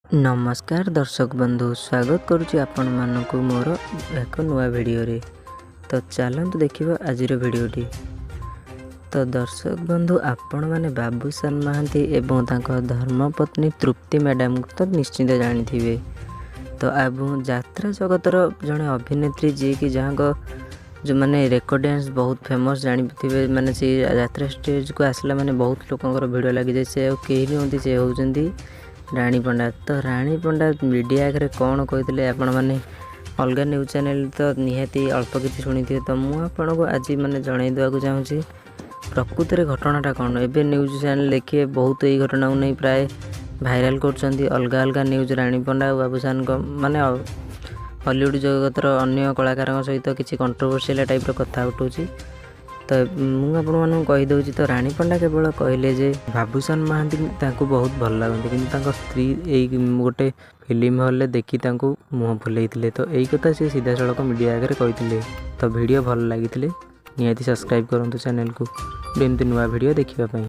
ନମସ୍କାର ଦର୍ଶକ ବନ୍ଧୁ, ସ୍ୱାଗତ କରୁଛି ଆପଣମାନଙ୍କୁ ମୋର ଏକ ନୂଆ ଭିଡ଼ିଓରେ। ତ ଚାଲନ୍ତୁ ଦେଖିବା ଆଜିର ଭିଡ଼ିଓଟି। ତ ଦର୍ଶକ ବନ୍ଧୁ, ଆପଣମାନେ ବାବୁସାନ ମହାନ୍ତି ଏବଂ ତାଙ୍କ ଧର୍ମପତ୍ନୀ ତୃପ୍ତି ମ୍ୟାଡ଼ାମଙ୍କୁ ତ ନିଶ୍ଚିତ ଜାଣିଥିବେ। ତ ଏବଂ ଯାତ୍ରା ଜଗତର ଜଣେ ଅଭିନେତ୍ରୀ, ଯିଏକି ଯାହାଙ୍କ ଯେଉଁମାନେ ରେକର୍ଡ଼ ଡ୍ୟାନ୍ସ ବହୁତ ଫେମସ୍ ଜାଣିଥିବେ, ମାନେ ସେ ଯାତ୍ରା ଷ୍ଟେଜ୍କୁ ଆସିଲା ମାନେ ବହୁତ ଲୋକଙ୍କର ଭିଡ଼ ଲାଗିଯାଏ। ସେ ଆଉ କେହି ନୁହନ୍ତି, ସେ ହେଉଛନ୍ତି ରାଣୀ ପଣ୍ଡା। ତ ରାଣୀ ପଣ୍ଡା ମିଡ଼ିଆ ଆଗରେ କ'ଣ କହିଥିଲେ, ଆପଣମାନେ ଅଲଗା ନ୍ୟୁଜ୍ ଚ୍ୟାନେଲ୍ ତ ନିହାତି ଅଳ୍ପ କିଛି ଶୁଣିଥିବେ। ତ ମୁଁ ଆପଣଙ୍କୁ ଆଜି ମାନେ ଜଣାଇ ଦେବାକୁ ଚାହୁଁଛି ପ୍ରକୃତରେ ଘଟଣାଟା କ'ଣ। ଏବେ ନ୍ୟୁଜ୍ ଚ୍ୟାନେଲ୍ ଦେଖିବେ ବହୁତ ଏଇ ଘଟଣାକୁ ନେଇ ପ୍ରାୟ ଭାଇରାଲ୍ କରୁଛନ୍ତି ଅଲଗା ଅଲଗା ନ୍ୟୁଜ୍। ରାଣୀ ପଣ୍ଡା ଆଉ ବାବୁସାନଙ୍କ ମାନେ ହଲିଉଡ଼ ଜଗତର ଅନ୍ୟ କଳାକାରଙ୍କ ସହିତ କିଛି କଣ୍ଟ୍ରୋଭର୍ସିଆଲ ଟାଇପ୍ର କଥା ଉଠୁଛି। ତ ମୁଁ ଆପଣମାନଙ୍କୁ କହିଦେଉଛି, ତ ରାଣୀ ପଣ୍ଡା କେବଳ କହିଲେ ଯେ ବାବୁସାନ ମହାନ୍ତି ତାଙ୍କୁ ବହୁତ ଭଲ ଲାଗନ୍ତି, କିନ୍ତୁ ତାଙ୍କ ସ୍ତ୍ରୀ ଏଇ ଗୋଟେ ଫିଲ୍ମ ହଲ୍ରେ ଦେଖି ତାଙ୍କୁ ମୁହଁ ଫୁଲେଇଥିଲେ। ତ ଏଇ କଥା ସେ ସିଧାସଳଖ ମିଡ଼ିଆ ଆଗରେ କହିଥିଲେ। ତ ଭିଡ଼ିଓ ଭଲ ଲାଗିଥିଲେ ନିହାତି ସବସ୍କ୍ରାଇବ୍ କରନ୍ତୁ ଚ୍ୟାନେଲକୁ ଏମିତି ନୂଆ ଭିଡ଼ିଓ ଦେଖିବା ପାଇଁ।